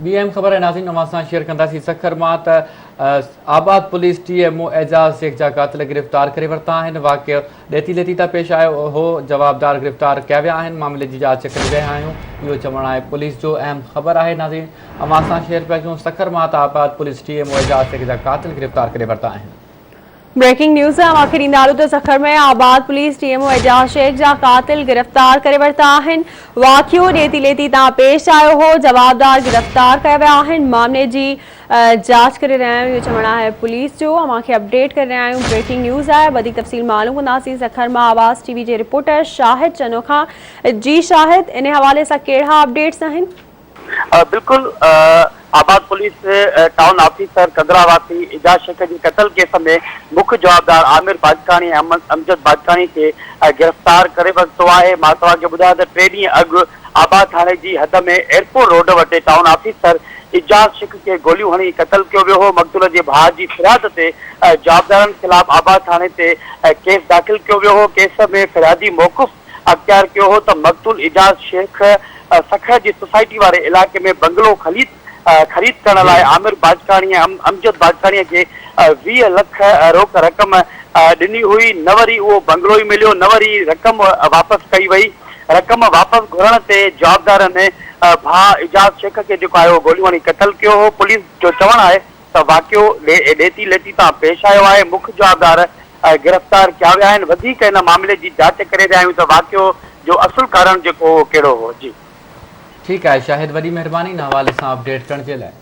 ٻي اهم خبر ناظرين اوهان سان شيئر ڪنداسين سکر مان ته Abad police T M O Ejaz Shaikh جا قاتل گرفتار ڪري ورتا آهن واقعو ڏيتي ليتي تان پيش آيو هو جوابدار گرفتار ڪيا ويا آهن معاملي جي جاچ ڪري رهيا آهيون اهو چوڻ آهي پوليس جو اهم خبر آهي ناظرين اوهان سان شيئر پيا ڪيون سکر مان ته Abad police T M O Ejaz Shaikh جا قاتل گرفتار ڪري ورتا آهن. بريڪنگ نيوز اوهان کي ڏيندا هلون ته Sukkur ۾ Abad police T M O Ejaz Shaikh جا قاتل گرفتار ڪري ورتا آهن، واقعو ڏيتي ليتي تان پيش آيو هو، جوابدار گرفتار ڪيا ويا آهن، معاملي جي جاچ ڪري رهيا آهيون اهو چوڻ آهي پوليس جو، اوهان کي اپڊيٽ ڪري رهيا آهيون بريڪنگ نيوز آهي، وڌيڪ تفصيل معلوم ڪنداسين سکر مان آواز ٽي وي جي رپورٽر شاهد چنو کان، جي شاهد انهي حوالي سان ڪهڙا اپڊيٽس آهن؟ بلڪل Abad police town officer Kandhra واسي اعجاز شيخ جي قتل ڪيس ۾ مک جوابدار عامر باجڪاڻي ۽ امجد باجڪاڻي کي گرفتار ڪري ورتو آهي مان توهان کي ٻڌايان ته ٽي ڏينهن اڳ آباد ٿاڻي جي حد ۾ ايئرپورٽ روڊ وٽ ٽائون آفيسر اعجاز شيخ کي گوليون هڻي قتل ڪيو ويو هو مقتول جي ڀاء جي فرياد تي جوابدارن خلاف آباد ٿاڻي تي ڪيس داخل ڪيو ويو هو ڪيس ۾ فريادي موقف اختيار ڪيو هو ته مقتول اعجاز شيخ سکر جي سوسائٽي واري علائقي ۾ بنگلو خليد خريد ڪرڻ لاء عامر باجڪاڻي ۽ امجد باجڪاڻي کي 20 لک روڪ رقم ڏني هئي نه وري اهو بنگلو ئي مليو نه وري رقم واپس ڪئي وئي رقم واپس گهرڻ تي جوابدارن ڀاء اعجاز شيخ کي جيڪو آهي اهو گوليون هڻي قتل ڪيو هو پوليس جو چوڻ آهي ته واقعو ڏيتي ليتي تان پيش آيو آهي، مک جوابدار گرفتار ڪيا ويا آهن، وڌيڪ ان معاملي جي جاچ ڪري رهيا آهيون ته واقعو جو اصل ڪارڻ جيڪو هو اهو ڪهڙو هو. جي. ٺيڪ آهي شاهد وڏي مهرباني ان حوالي سان اپڊيٽ ڪرڻ جي لاء.